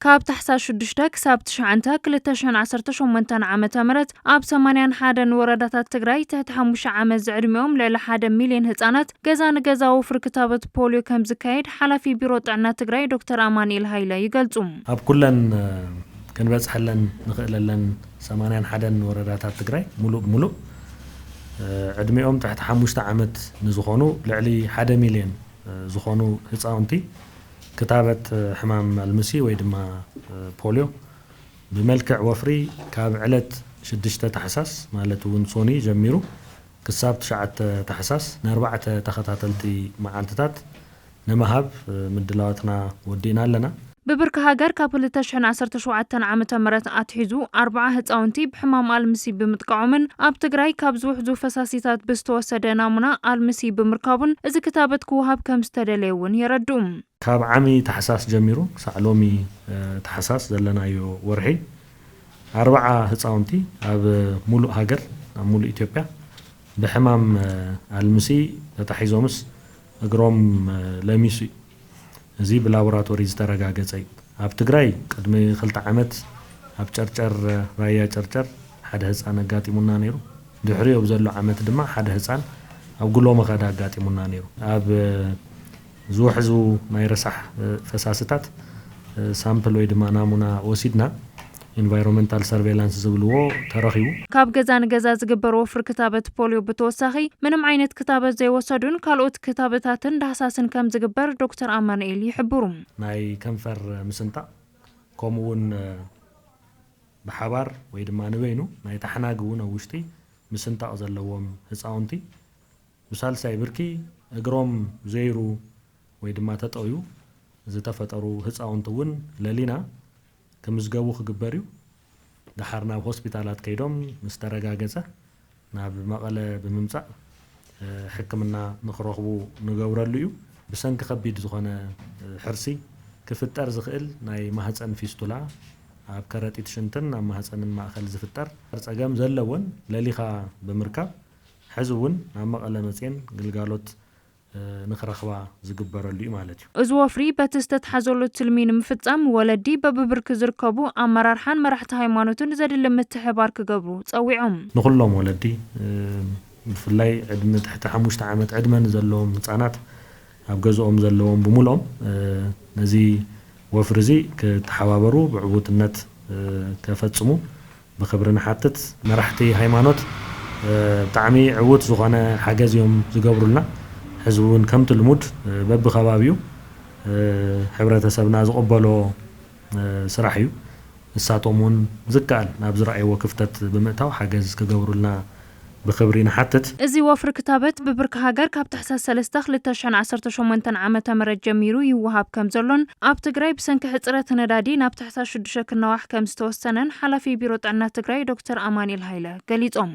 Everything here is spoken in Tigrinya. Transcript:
ካብ ታሕሳስ ሽዱሽተ ክሳብ ትሽዓተ ክልተ ሽሕን ዓሰርተ ሸሞንተን ዓመተ ምህረት ኣብ ሰማንያን ሓደን ወረዳታት ትግራይ ትሕቲ ሓሙሽተ ዓመት ዝዕድሚኦም ልዕሊ ሓደ ሚልዮን ህጻናት ገዛ ንገዛ ወፍሪ ክታበት ፖሊዮ ከም ዝካየድ ሓላፊ ቢሮ ጥዕና ትግራይ ዶክተር ኣማኑኤል ሃይለ ይገልጹ። ኣብ ኩለን፣ እ፣ ክንበጽሐለን ንኽእለለን ሰማንያን ሓደን ወረዳታት ትግራይ ሙሉእ ብሙሉእ፣ እ፣ ዕድሚኦም ትሕቲ ሓሙሽተ ዓመት ንዝኾኑ ልዕሊ ሓደ ሚልዮን፣ እ፣ ዝኾኑ ህጻውንቲ ክታበት፣ እ፣ ሕማም ኣልምሲ ወይ ድማ፣ እ፣ ፖሊዮ ብመልክዕ ወፍሪ ካብ ዕለት ሽዱሽተ ታሕሳስ ማለት እውን ሶኒ ጀሚሩ ክሳብ ትሽዓተ ታሕሳስ ንኣርባዕተ ተኸታተልቲ መዓልትታት ንምሃብ፣ እ፣ ምድላዋትና ወዲእና ኣለና። ብብርኪ ሃገር ካብ ክልተ ሽሕን ዓሰርተ ሸውዓተን ዓመተ ምህረት ኣትሒዙ ኣርብዓ ህጻውንቲ ብሕማም ኣልምሲ ብምጥቃዖምን ኣብ ትግራይ ካብ ዝውሕዙ ፈሳሲታት ብዝተወሰደ ናሙና ኣልምሲ ብምርካቡን እዚ ክታበት ክወሃብ ከም ዝተደለየ እውን የረድኡ። ካብ ዓሚ ታሕሳስ ጀሚሩ ክሳዕ ሎሚ፣ እ፣ ታሕሳስ ዘለናዮ ወርሒ ኣርብዓ ህጻውንቲ ኣብ ሙሉእ ሃገር፣ ኣብ ሙሉእ ኢትዮጵያ ብሕማም፣ እ፣ ኣልምሲ ተታሒዞምስ እግሮም፣ እ፣ ለሚሱ እዩ። እዚ ብላቦራቶሪ ዝተረጋገጸ እዩ። ኣብ ትግራይ ቅድሚ ክልተ ዓመት ኣብ ጨርጨር፣ እ፣ ራያ ጨርጨር ሓደ ህጻን ኣጋጢሙና ነይሩ። ድሕሪኡ ኣብ ዘሎ ዓመት ድማ ሓደ ህጻን ኣብ ጉሎ መኸዳ ኣጋጢሙና ነይሩ። ኣብ፣ እ፣ ዝውሕዙ ናይ ረሳሕ፣ እ፣ ፈሳስታት፣ እ፣ ሳምፕል ወይ ድማ ናሙና ወሲድና፣ ኢንቫይሮንመንታል ሰርቬላንስ ዝብልዎ ተረኺቡ። ካብ ገዛ ንገዛ ዝግበር ወፍሪ ክታበት ፖሊዮ ብተወሳኺ ምንም ዓይነት ክታበት ዘይወሰዱን ካልኦት ክታበታትን ዳህሳስን ከም ዝግበር ዶክተር ኣማኑኤል ይሕብሩ። ናይ ከንፈር ምስንጣቕ ከምኡ እውን፣ እ፣ ብሓባር ወይ ድማ ንበይኑ ናይ ታሕናግ እውን ኣብ ውሽጢ ምስንጣቕ ዘለዎም ህፃውንቲ ብሳልሳይ ብርኪ እግሮም ዘይሩ ወይ ድማ ተጠውዩ ዝተፈጠሩ ህፃውንቲ እውን ለሊና ክምዝገቡ ክግበር እዩ። ደሓር ናብ ሆስፒታላት ከይዶም ምስ ተረጋገጸ ናብ መቐለ ብምምጻእ፣ እ፣ ሕክምና ንክረኽቡ ንገብረሉ እዩ። ብሰንኪ ከቢድ ዝኾነ፣ እ፣ ሕርሲ ክፍጠር ዝኽእል ናይ ማህፀን ፊስቱላ፣ ኣብ ከረጢት ሽንትን ኣብ ማህፀንን ማእኸል ዝፍጠር ጸገም ዘለወን ለሊኻ ብምርካብ፣ ሕዚ እውን ናብ መቐለ መፅየን ግልጋሎት፣ እ፣ ንክረኽባ ዝግበረሉ እዩ ማለት እዩ። እዚ ወፍሪ በቲ ዝተትሓዘሉ ትልሚ ንምፍጻም ወለዲ በብብርኪ ዝርከቡ ኣመራርሓን መራሕቲ ሃይማኖትን ዘድሊ ምትሕባር ክገብሩ ጸዊዖም። ንኹሎም ወለዲ፣ እ፣ ብፍላይ ዕድመ ትሕቲ ሓሙሽተ ዓመት ዕድመ ንዘለዎም ህጻናት ኣብ ገዝኦም ዘለዎም ብምልኦም፣ እ፣ ነዚ ወፍሪ እዚ ክተሓባበሩ ብዕዉትነት፣ እ፣ ከፈጽሙ ብኽብሪ ንሓትት። መራሕቲ ሃይማኖት፣ እ፣ ብጣዕሚ ዕዉት ዝኾነ ሓገዝ እዮም ዝገብሩልና። ሕዚ እውን ከምቲ ልሙድ፣ እ፣ በብኸባቢኡ፣ እ፣ ሕብረተሰብና ዝቕበሎ፣ እ፣ ስራሕ እዩ። ንሳቶም እውን ዝከኣል ናብ ዝረኣይዎ ክፍተት ብምእታው ሓገዝ ክገብሩልና ብኽብሪ ንሓትት። እዚ ወፍሪ ክታበት ብብርኪ ሃገር ካብ ታሕሳስ ሰለስተ ክልተ ሽሕን ዓሰርተ ሸሞንተን ዓመተ ምህረት ጀሚሩ ይወሃብ ከም ዘሎን ኣብ ትግራይ ብሰንኪ ሕጽረት ነዳዲ ናብ ታሕሳስ ሽዱሽተ ክነዋሕ ከም ዝተወሰነን ሓላፊ ቢሮ ጥዕና ትግራይ ዶክተር ኣማኑኤል ሃይለ ገሊጾም።